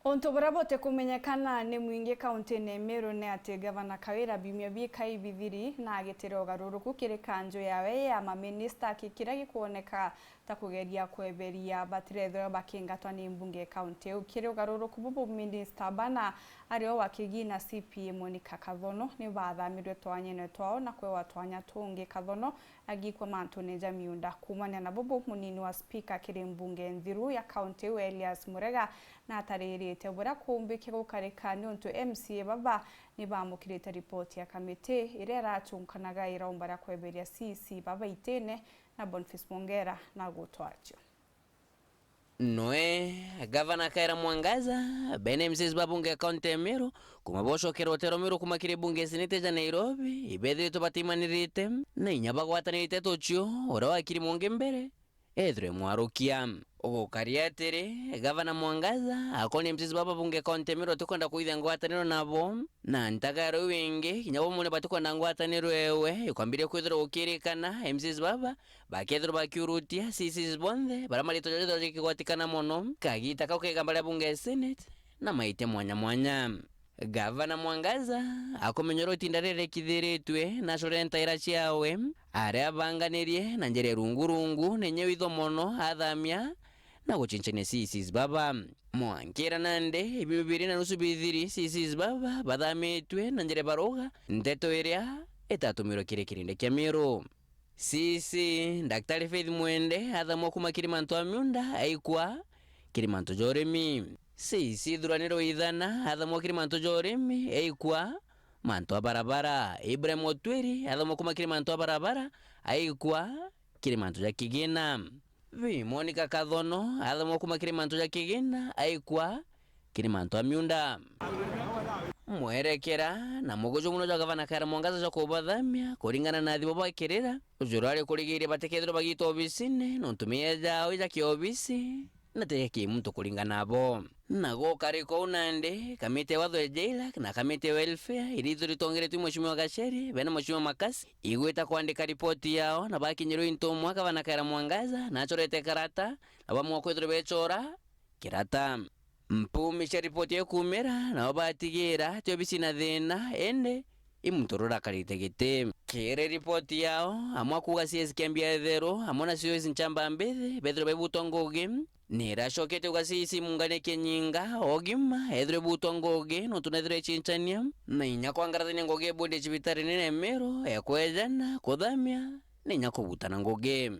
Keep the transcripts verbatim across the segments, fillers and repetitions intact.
Untu buria butikumenyekana ni mwingi kauntiine ya Meru ni ati Gavana Kawira biumia bikai bithiri na agitire ugaruruku kiri kanju yawe ya maminista, ki-, kiria gikwoneka ta kugeria kweberia batirethirwa bakingatwa ni mbunge ya kaunti iu. Kiri ugaruruku bubu, minista bana ari o wa Kigina C P A Monica Kathono ni bathamirwe twanyene twao na kwewa twanya tungi. Kathono agikwa mantune ja miunda. Kuumania na bubu, munini wa spika kiri mbunge nthiru ya kaunti iu Elias Murega nataririte buria kuumbikia gukarika niuntu M C A baba ni baamukirite ripoti ya kamiti iria irachunganaga iraumba ria kweberia C C baba itine na Boniface Mwongera na gutwario. Noe, Gavana Kawira Mwangaza, bene M C As ba bunge ya kaunti ya Meru, kuma bocokera utero Meru kuma kiri bunge ya seneti ja Nairobi, ibethiritwe batimanirite, na inya bagwatanirite tucio, uria wakiri mungi mbere, ethirwe mwarukia. Ugukari atiri, Gavana Mwangaza akonia M C As baba bunge ya kaunti ya Meru atikwenda kwithia ngwataniro nabo, na ntagaro iu ingi, kinya bo mune batikwenda ngwataniro ewe, ikwambiria kwithirwa gukirikana, M C As baba, bakethirwa bakiurutia C Cs bonthe, baria maritwa jao jethirwa jikigwatikana mono, kagita kau ka igamba ria bunge ya Senate, na maitia mwanya mwanya. Gavana Mwangaza akumenyerwa itinda riria rikithiritwe, na acorere ntaira ciawe, aria abanganirie na njira irungurungu, na inya witho mono athamia na gucinchania C Cs baba. Mwankira nandi, ibiumia bibiri na nusu bithiri, C Cs baba bathamitwe na njira baruga, nteto iria itatumirwe kiri kirindi kia Meru. C C Daktari Faith Mwende athamwa kuma kiri mantu a miunda aikwa kiri mantu ja urimi. C C Thuraniro Ithana athamwa kiri mantu ja urimi aikwa mantu a barabara. Ibrahim Otwiri athamwa kuma kiri mantu a barabara aikwa kiri mantu ja kigina. Bi Monica Kathono athamwa kuma kiri mantu ja kigina aikwa kiri mantu a miunda. Mwerekera na muguju muno jwa Gavana Kawira Mwangaza jwa kubathamia kuringana na thibo bakirira, jurari kurigiria batikethirwa bagitwa obisine, nontu miya jao ija kiobisi na ti ja kimuntu kuringana nabo. Na gukarika uu nandi, kamiti ya watho ya JLAC na kamiti ya welfare iria ithuri itongeretue Mheshimiwa Gacheri bena Mheshimiwa Makasi, igwita kwandika ripoti yao na bakinyirwe into umwe Gavana Kawira Mwangaza na acorete karata na bamwa kwithirwa becora kirata. Mpumi cia ripoti ikumira, nao batigira ti obisi na thina, indi i muntu uria urakarite giti. Kiri ripoti yao, amwe akuuga C S Kiambi Ethero, amwe na C S Nchamba Mbithi, bethirwe baibutwa ngugi. Ni iracokete kuuga C C Mungania Kinyinga, ogima, ethirwe ibutwa ngugi, nontu nethirwe icinchania, na inya kwangarathania ngugi ya bodi ya cibitari nene ya Meru, ya kwejana, kuthamia, na inya kubutana ngugi.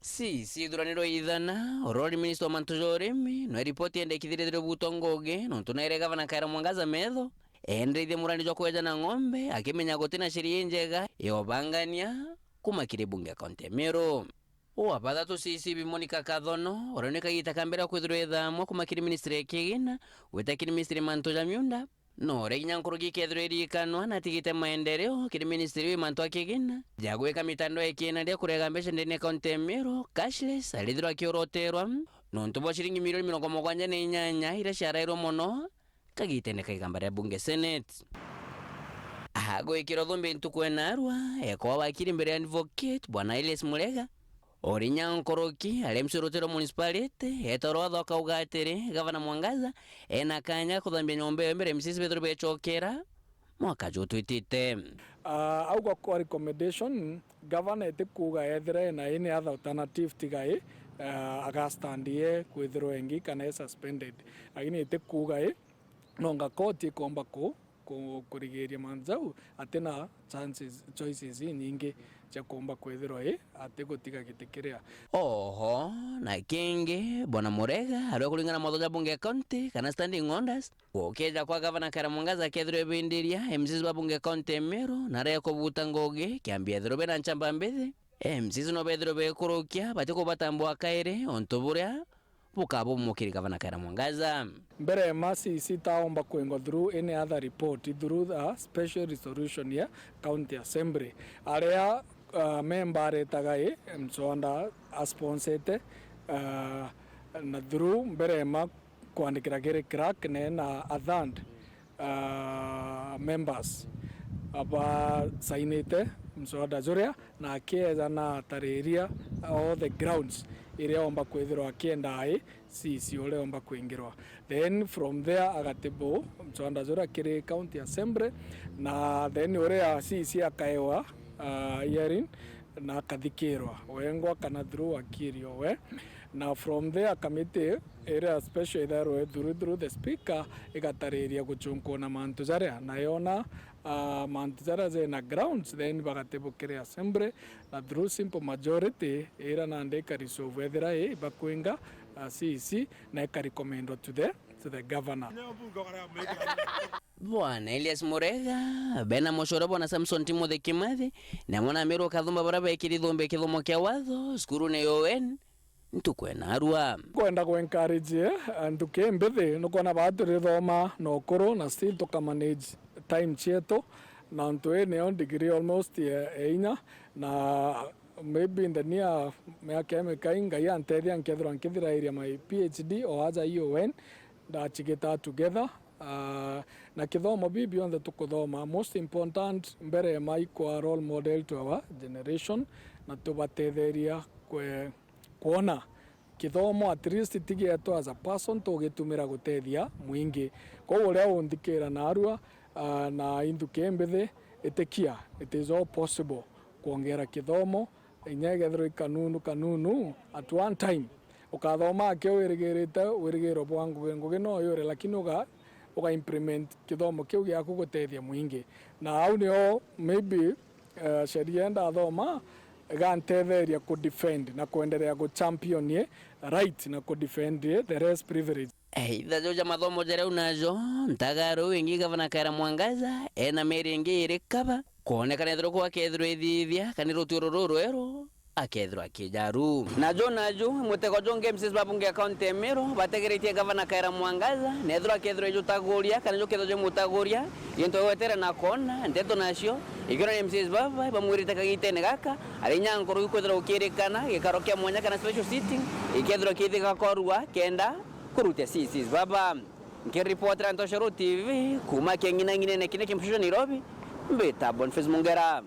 C C Thuraniro Ithana, uria uri minista wa mantu ja urimi, nwe ripoti yendekithirithirie butwa ngugi, nontu naire Gavana Kawira Mwangaza metho, endeithia murandi jwa kwejana ng'ombe, akimenya guti na sheria injega ya ubangania kuma kiri bunge ya kaunti ya Meru. Wa bathatu C C Bi Monica Kathono, uria ni kagita ka mbere kwithirwa ethamwa kuma kiri ministry ya kigina, gwita kiri ministry ya mantu ja miunda, na uria kinya nkuruki ikethirwa irikanwa na atigite maendeleo kiri ministry iu mantu a kigina ja gwika mitandao ya kiinaria kurega mbeca ndene ya kaunti ya Meru, cashless, arithirwa akioroterwa nontu bwa ciringi milioni mirongo mugwanja na inyanya iria ciarairwe mono kagitene ka igamba ria bunge Senate. Agwikirwa thumbi ntuku enarua, ekwa wakiri mbere ya advocate, Bwana Elias Murega, uri nya nkuruki aria M C A rutiro municipality, eeta rwatho akauga atiri, Gavana Mwangaza ena kanya kuthambia nyomba iyo mbere M C As bethirwe becokera mwaka jutwitite. Ah, au gwa kwa recommendation, gavana eti kuuga ethira ena any other alternative tiga i, ah, agastandie kwithirwa engi kana e suspended. Lakini eti kuuga i, nonga koti ikomba ku, ku, kurigiria mantu jau, atina chances, choices inyingi cia kuumba kwithirwa i, ati gutiga giti kiria. Oho, na kingi, Bwana Murega, aria kuringana na mawatho ja bunge ya county, kana standing orders, gukeja kwa Gavana Kawira Mwangaza akethirwa ebindiria M C As ba bunge ya county ya Meru, na aria kubuta ngugi, kiambi ethirwa bena nchamba mbithi, M C As no bethirwe bekurukia, bati kubatambua kairi, untu buria bukabumukiri Gavana Kawira Mwangaza. Mbere ma C C taomba kwingwa through any other report, through a special resolution ya County Assembly, aria, uh, member aretaga i mswada asponsete, uh, na through mbere ma kwandikira kiri clerk ne na a third, uh, members abasainite mswada juria, na akieja na atariria all the grounds iria omba kwithirwa akienda i C C uria omba kwingirwa. Then from there agatibwo mswada juria kiri county assembly, na then uria C C akaewa, uh, hearing, na akathikirwa wengwa kana through wakiri owe, na from there committee iria special itharwe through, through the speaker igatariria guchunkuna mantu jaria na yona, uh, mantu jaria jena grounds, then bagatibwo kiri assembly, na through simple majority ira nandi ikaresolve ethira i bakwinga, uh, C C na ikarecommendwa to the, to the governor. Bwana Elias Murega, bena mucore bwana Samson Timothy Kimathi, na mwana Meru Kathumba baria bekiri thumbi kithomo kia watho cukuru ni U N ntuku ya narua. Kwenda ku encourage, eh, antu ki mbithi, nukwona baa turithoma na ukuru na still tuka manage time cietu, na antu ii niyo degree almost ya, ya inya, na maybe in the near miaka imikai Ngai antethia nkethirwa nkithirairia my P H D o aja U N ndachigita together. Ah, na kithomo bii bionthe tukuthoma, most important, mbere ya mai kwa role model to our generation, na tubatetheria kwe-, kwona kithomo at least ti gietu as a person, tugitumira gutethia mwingi. Kwou uria unthikira narua, ah, na inthuki mbithi, itikia, it is all possible kwongera kithomo, inya igethirwa i kanunu kanunu, at one time ukathoma aki wirigirite wirigiro bwa ngugi, ngugi no yure, lakini uga, uga implement kithomo kiu giaku gutethia mwingi. Na au nio maybe, eh, sheria ndathoma igantetheria ku defend na kuendelea gu champion ye right na ku defend ye the less privilege. Either jo ja mathomo jaria unajo, ntagaru wingi Gavana Kawira Mwangaza ena meri ingi iri kaba, kwonekana ethirwa kwa kethirwa ithithia kana rutwiro rurweru akethirwa akijaru. Na jo na ju, mutego jungi M Cs ba bunge ya kaunti ya Meru bategeritie Gavana Kawira Mwangaza, na ethirwa akethirwa ijutaguria kana jukethirwa jimutaguria, gintu egwetere na kona nteto nacio, ikiona ni M Cs baba bamwirite kagitene gaka, ari inya nkoro ikwithirwa gukirikana gikaro kia mwanya kana special sitting, ikethirwa kithika korua kenda kurutia C Cs baba. Nkiripotera Ntoshoro T V kuma king'inang'inene kine kimshusho Nairobi, mbita Boniface Mungera.